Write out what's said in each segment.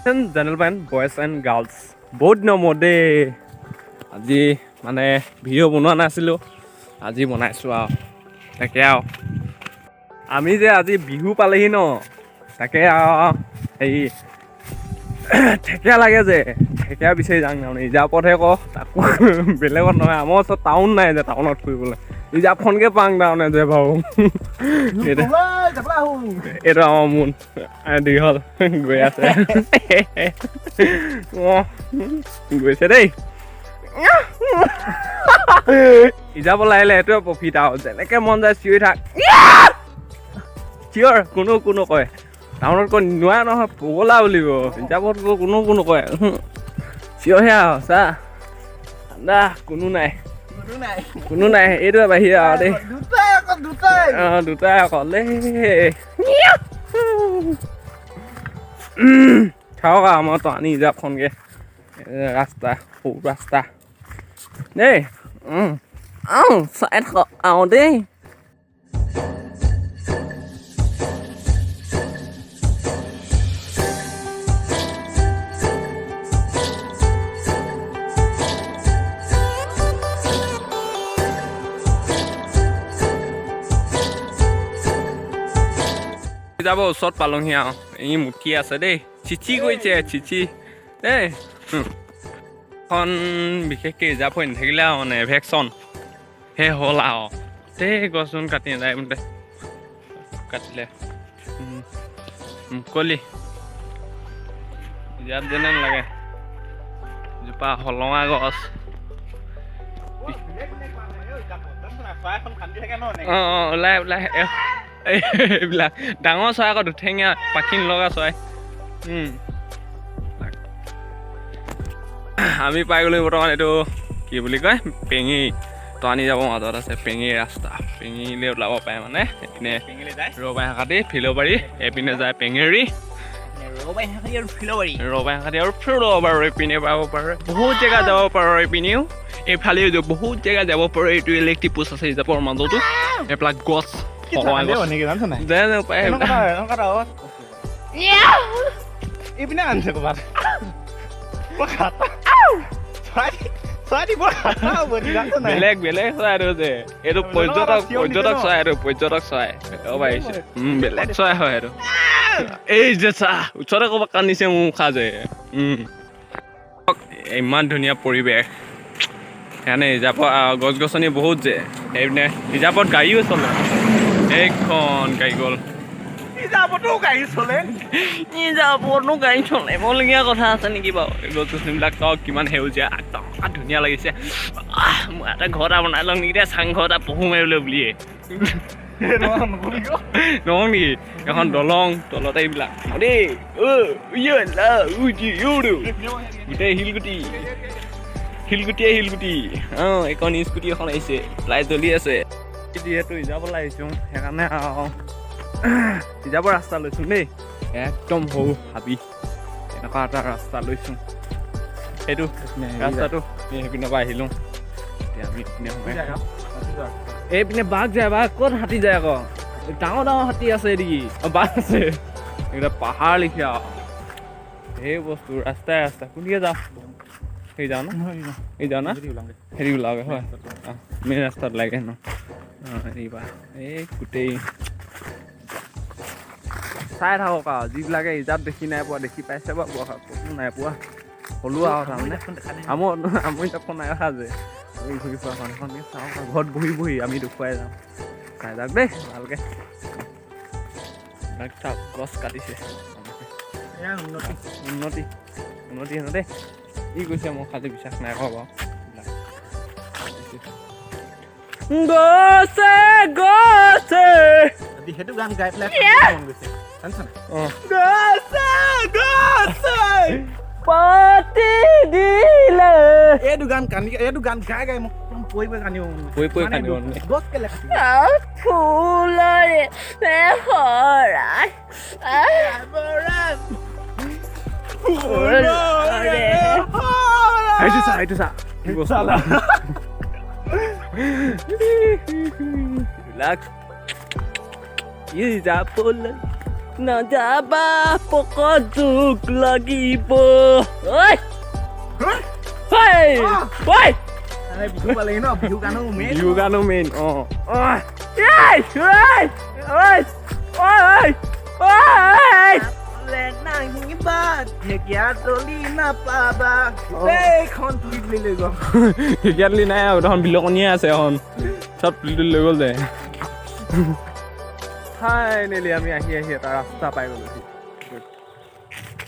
Gentlemen, boys and girls, বহুত দিনৰ মূৰত দেই। আজি মানে ভিডিঅ' বনোৱা নাছিলোঁ, আজি বনাইছোঁ আৰু। তাকে আৰু আমি যে আজি বিহু পালেহি ন, তাকে আৰু হেৰি ঠেকীয়া লাগে যে, ঠেকীয়া বিচাৰি যাওঁ। তাৰমানে ৰিজাৰ্ভতহে ক, তাকো বেলেগত নহয়। আমাৰ ওচৰত টাউন নাই যে টাউনত ফুৰিবলৈ, ৰিজাৰ্ভখনকে পাং তাৰমানে যে বাৰু। এইটো আমাৰ মোন দীঘল গৈ আছে। অঁ, গৈছে দেই। ৰিজাৰ্ভলৈ আহিলে সেইটোৱে প্ৰফিট আৰু, যেনেকে মন যায় চিঞৰি থাক, চিঞৰ, কোনো কোনো কয়। টাউনত কৈ নোৱাৰে নহয়, পগলা বুলিব। ৰিজাৰ্ভত গৈ কোনো কোনো কয়, চিঞৰহে আৰু। চা, ঠাণ্ডা, কোনো নাই, কোনো নাই। এইটোৱে বাহিৰে আৰু দেই। অঁ, দুটাই অকল দেই। থাকক আৰু, মই টানি ৰিজাৰ্ভখনকে। ৰাস্তা, সৰু ৰাস্তা দেই। আওঁ চাই থাকক আওঁ দেই। যাব ওচৰত পালোহি আৰু। এই মুঠি আছে দেই, চিচি কৰিছে, চিচি দেই। এখন বিশেষকৈ ৰিজাৰ্ভ হৈ নাথাকিলে আৰু মানে এভেকশ্যন সেই হ'ল আৰু দেই। গছ বন কাটি নাযায় বোলে, কাটিলে মুকলি ৰিজাৰ্ভ যেনে নালাগে। এজোপা হলঙা গছ। অঁ, ওলাই ওলাই এইবিলাক ডাঙৰ চৰাই আকৌ, দুঠেঙীয়া পাখি নলগা চৰাই। আমি পাই গ'লো বৰ্তমান। এইটো কি বুলি কয়, পেঙি টনি যাব মাজত আছে পেঙি ৰাস্তা। পেঙিলৈ ওলাব পাৰে মানে এইপিনে ৰবাইহাকাটি ফিলবাৰী, এইপিনে যায় পেঙেৰি, ৰবাইহাকাটি আৰু ফিলবাৰী এইপিনে পাব পাৰে। বহুত জেগা যাব পাৰে এইপিনেও, এইফালেও বহুত জেগা যাব পাৰে। এইটো ইলেক্ট্ৰিক পোষ্ট আছে ৰিজাৰ্ভৰ মাজতো। এইবিলাক গছ, হলঙা গছ পায়। এইপিনে আনিছে ক'ৰবাত। বেলেগ বেলেগ চৰাই যে এইটো, পৰ্যটক, পৰ্যটক চৰাই এইটো, পৰ্যটক চৰাই পাৰিছে। বেলেগ চৰাই হয় এইটো। এই যে চাহ, ওচৰতে ক'ৰবাত কান্দিছে মোৰ মুখা যে। ইমান ধুনীয়া পৰিৱেশ। সেইকাৰণে ৰিজাৰ্ভৰ গছ গছনি বহুত যে, সেইপিনে ৰিজাৰ্ভত গাড়ীও চলে। এইখন গাড়ী গ'ল। ৰিজাৰ্ভতো গাড়ী চলে? ৰিজাৰ্ভতো গাড়ী চলিবলগীয়া কথা আছে নেকি বাৰু? এই গছ গছনিবিলাক চাওক, কিমান সেউজীয়া, একদম ধুনীয়া লাগিছে। মই এটা ঘৰ এটা বনাই লওঁ নেকি, চাংঘৰ এটা, পহু মাৰিবলৈ বুলিয়ে নহওঁ নেকি? এখন দলং, তলতে এইবিলাক দেই। গোটেই শিলগুটি, শিলগুটিয়ে শিলগুটি। অঁ, এইখন স্কুটি এখন আহিছে, লাইট জ্বলি আছে। যিহেতু ৰিজাৰ্ভলৈ আহিছোঁ, সেইকাৰণে আৰু ৰিজাৰ্ভৰ ৰাস্তা লৈছোঁ দেই। একদম সৰু হাবি এনেকুৱা এটা ৰাস্তা লৈছোঁ। সেইটো ৰাস্তাটো সেইপিনৰ পৰা আহিলোঁ। এতিয়া আমি এইপিনে সোমাই, এইপিনে বাঘ যায়। বাঘ ক'ত, হাতী যায় আকৌ। ডাঙৰ ডাঙৰ হাতী আছে এদিকি। অঁ, বাঘ আছে। এইকেইটা পাহাৰ লিখীয়া সেই বস্তু। ৰাস্তাই ৰাস্তা। কোনদিকে যাওঁ? সেই যাওঁ না, এই যাওঁ না, হেৰি ওলাওগৈ হয়। মেইন ৰাস্তাত লাগে ন। অঁ, হেৰি এই গোটেই চাই থাকক আৰু। যিবিলাকে ৰিজাৰ্ভ দেখি নাই পোৱা, দেখি পাইছে বাৰু, ক'তো নাই পোৱা হ'লো আৰু। তাৰমানে আমাৰ আমি ৰিজাৰ্ভখন নাই অহা যে, আমি ঘূৰি ফুৰাখন এখন চাওঁ। ঘৰত বহি বহি আমি দেখুৱাই যাওঁ। চাই যাওক দেই ভালকৈ। চাওক, গছ কাটিছে। উন্নতি, উন্নতি হেনো দেই। কি কৈছে মই খালি বিশ্বাস নাই কৰা বাৰু। গছে গছে সেইটো গান গাই পেলাই মন গৈছে। গছে গছে পাতি দিলে। এইটো গান কান্দি, এইটো গান গাই গাই মোক একদম পৰি পৰি কান্দিব মন গৈছে। পৰি পৰি কান্দিব। গছ কেলে কাটিব? ফুলৰে শৰাই, ফুলৰে। সেইটো চা, সেইটো চা, কি বস্তু এইবিলাক। ই যাবলৈ নাযাবা, পকত জোক লাগিব। ঐ ঐ ঐ। বিহু পালেহি ন, বিহু গানো মেইন। বিহু গানো মেইন, অঁ। ঐ ঐ ঐ ঐ ঐ। নাহিবা, ঢেকীয়া তলি নাপাবা, গোটেইখন তুলি তুলি লৈ গ'ল। ঢেকীয়া তুলি নাই আৰু দেখোন, বিলকনীয়ে আছে এখন, চব তুলি তুলি লৈ গ'ল দে। ফাইনেলি আমি আহি আহি এটা ৰাস্তা পাই গ'লোহি,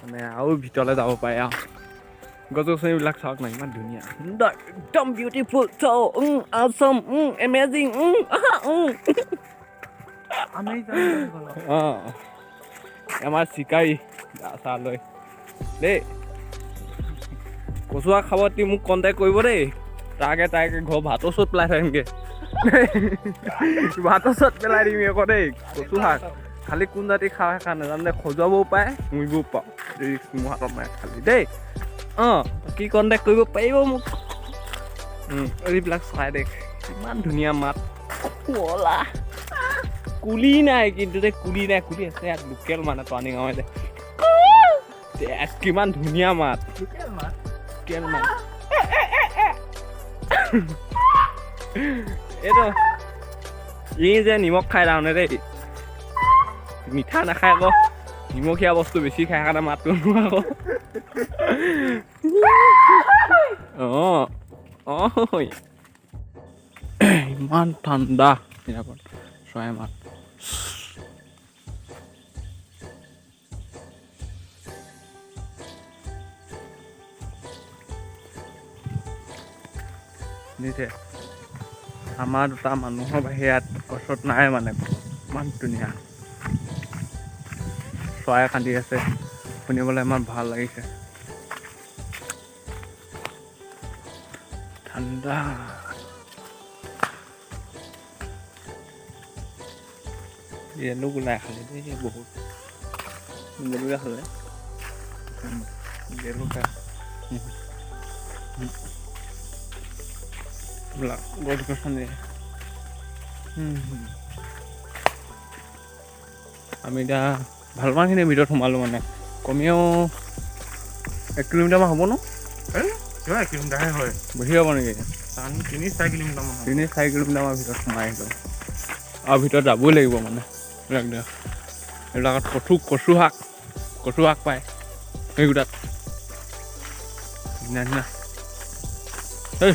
মানে আৰু ভিতৰলৈ যাব পাৰে। আৰু গছ গছনিবিলাক চাওক না, ইমান ধুনীয়া, সুন্দৰ, একদম বিউটিফুল, চ আছম, এমেজিং। আমি অঁ, আমাৰ চিকাৰী গা চা লৈ দেই। কচুৱা খাব দি মোক কণ্টেক্ট কৰিব দেই। তাকে তাকে ঘৰ ভাতৰ ওচৰত পেলাই থাকিমগৈ, ভাতৰ ওচৰত পেলাই দিম আকৌ দেই। কচু শাক খালি কোন জাতি খাওঁ সেইকাৰণে নাজানো দেই, খজুৱাবও পাৰে, মৰিবও পাৰোঁ, ৰিস্ক মোৰ হাতত নাই খালি দেই। অঁ, বাকী কণ্টেক্ট কৰিব পাৰিব মোক। এইবিলাক চাই দেখ, ইমান ধুনীয়া মাত। শুৱলা। কুলি নাই কিন্তু দেই, কুলি নাই। কুলি আছে ইয়াত লোকেল, মানে তৰাণী গাঁৱত দেখ, কিমান ধুনীয়া মাত। লোকেল মাছ। লোকেল মাত এইটো। ই যে নিমখ খাই তাৰমানে দেই, মিঠা নাখায় আকৌ, নিমখীয়া বস্তু বেছি খাই কাৰণে মাতটো নোহোৱা আকৌ। অঁ অঁ, ইমান ঠাণ্ডা নিৰাপদ চৰাই মাত। শুনিছে, আমাৰ দুটা মানুহৰ বাহিৰে ইয়াত গছত নাই মানে। ইমান ধুনীয়া চৰাই কান্দি আছে, শুনিবলৈ ইমান ভাল লাগিছে, ঠাণ্ডা। জেলুক ওলাই খালি দেই বহুত। জেলুকা খালে, জেলুকা। এইবিলাক গছ গছনি। আমি এতিয়া ভালমানখিনি ভিতৰত সোমালোঁ, মানে কমেও 1 কিলোমিটাৰমান হ'ব ন? কিবা 1 কিলোমিটাৰহে হয়। বেছি হ'ব নেকি? 3-4 কিলোমিটাৰমান হ'ব। 3-4 কিলোমিটাৰমান ভিতৰত সোমাই আহিলোঁ আৰু ভিতৰত যাবই লাগিব। মানে এইবিলাক দেখ, এইবিলাকত কচু, কচু শাক, কচু শাক পায় সেইকেইটাত, ধুনীয়া ধুনীয়া। এই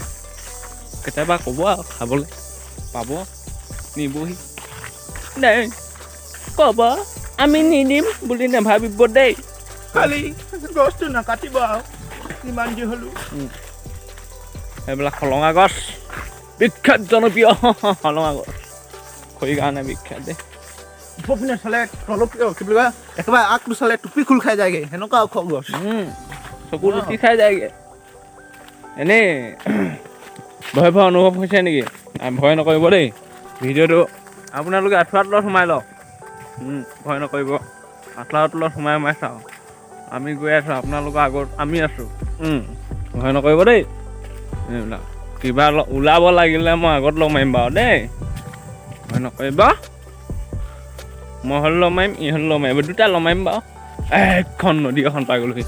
কেতিয়াবা ক'ব আৰু খাবলৈ পাব, নিবহি দেই। ক'ব, আমি নিদিম বুলি নাভাবিব দেই। খালি গছটো নাকাটিব আৰু যিমান যি হ'লেও। এইবিলাক হলঙা গছ, বিখ্যাত, জনপ্ৰিয় হলঙা গছ, খৰিৰ কাৰণে বিখ্যাত দেই। ওপৰ চালে তলত কি বুলি কয়, একেবাৰে আগটো চালে টুপি খোল খাই যায়গৈ, সেনেকুৱা ওখ গছ। চকু লুটি খাই যায়গৈ। এনেই ভয় ভয় অনুভৱ হৈছে নেকি? ভয় নকৰিব দেই, ভিডিঅ'টো আপোনালোকে আঁঠুৱাৰ তলত সোমাই লওক। ভয় নকৰিব, আঁঠুৱাৰ তলত সোমাই সোমাই চাওক। আমি গৈ আছোঁ, আপোনালোকৰ আগত আমি আছোঁ। ভয় নকৰিব দেই। এইবিলাক কিবা ওলাব লাগিলে মই আগত লগ মাৰিম বাৰু দেই, ভয় নকৰিব। মই হ'লে লগ মাৰিম, ই হ'লে লগ মাৰিব, দুটা লগ মাৰিম বাৰু। এখন নদী এখন পাই গ'লোহি।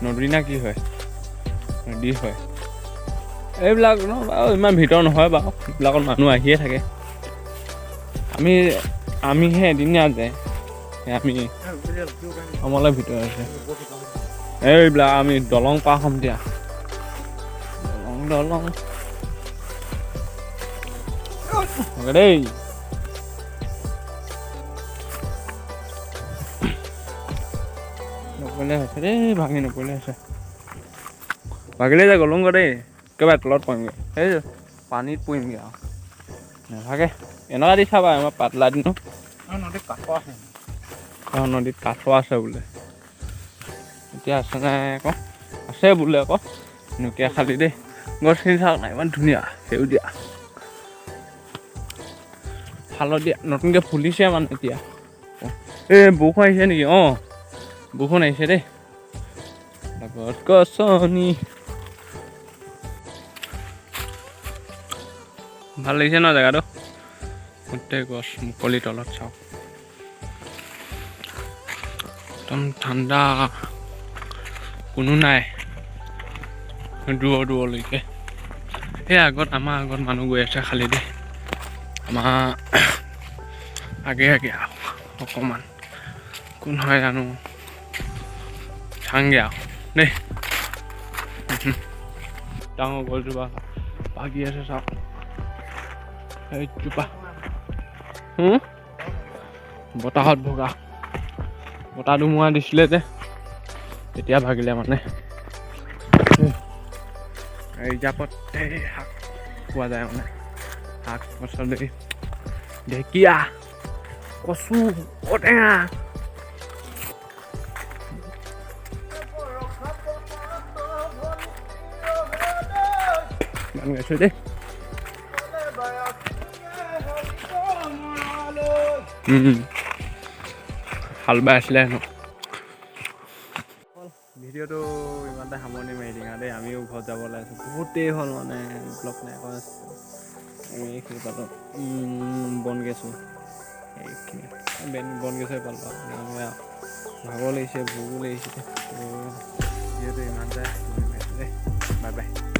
নদী না কি হয়? নদী হয় এইবিলাক ন বাৰু, ইমান ভিতৰ নহয় বাৰু, এইবিলাকত মানুহ আহিয়ে থাকে। আমিহে এদিনীয়া যায় আমি, আমালৈ ভিতৰত আছে এইবিলাক। আমি দলং পাৰ হ'ম দিয়া, দলং দলং দেই। নপৰিলে হৈছে দেই, ভাঙি নপৰিলে হৈছে। ভাগিলে যে গ'লোংগৈ দেই, একেবাৰে তলত পৰিমগৈ, সেই পানীত পৰিমগৈ আৰু নাভাগে। এনেকুৱা দি চাবা, আমাৰ পাতলা দিনো। নদীত কাছ আছে। অঁ, নদীত কাছ আছে বোলে। এতিয়া আছে নাই আকৌ? আছে বোলে আকৌ। এনেকুৱা খালি দেই, গছখিনি চাওক না, ইমান ধুনীয়া সেউজীয়া হালধীয়া, নতুনকৈ ফুলিছে মানে এতিয়া। এই বৰষুণ আহিছে নেকি? অঁ, বৰষুণ আহিছে দেই। গছ গছনি ভাল লাগিছে ন জেগাটো? গোটেই গছ, মুকলি তলত চাওক। একদম ঠাণ্ডা, কোনো নাই দূৰৰ দূৰলৈকে। সেই আগত, আমাৰ আগত মানুহ গৈ আছে খালি দেই। আমাৰ আগে আগে আৰু অকণমান কোন হয় জানো, চাংগে আৰু দেই। ডাঙৰ গছজোপা ভাগি আছে, চাওক সেইজোপা। বতাহত ভগা, বতাহ ধুমুহা দিছিলে যে, তেতিয়া ভাগিলে। মানে এই জাপত এই শাক পোৱা যায়, মানে শাক পাচলি, ঢেকীয়া, কচু, ঔটেঙা। গান গাইছোঁ দেই। হাল বাই আছিলে হেনো। ভিডিঅ'টো ইমানতে সামৰণি মাৰি দিওঁ দেই। আমিও ঘৰত যাব ওলাইছোঁ, বহুত দেৰি হ'ল, মানে ব্লগ নাই কৰা। আমি এইখিনি পালোঁ, বন গেছোঁ এইখিনি, বন গেছে পালোঁ। আমি ভাগৰ লাগিছে, ভোকো লাগিছে। তো ভিডিঅ'টো ইমানতে সামৰণি মাৰিছোঁ দেই। Bye bye.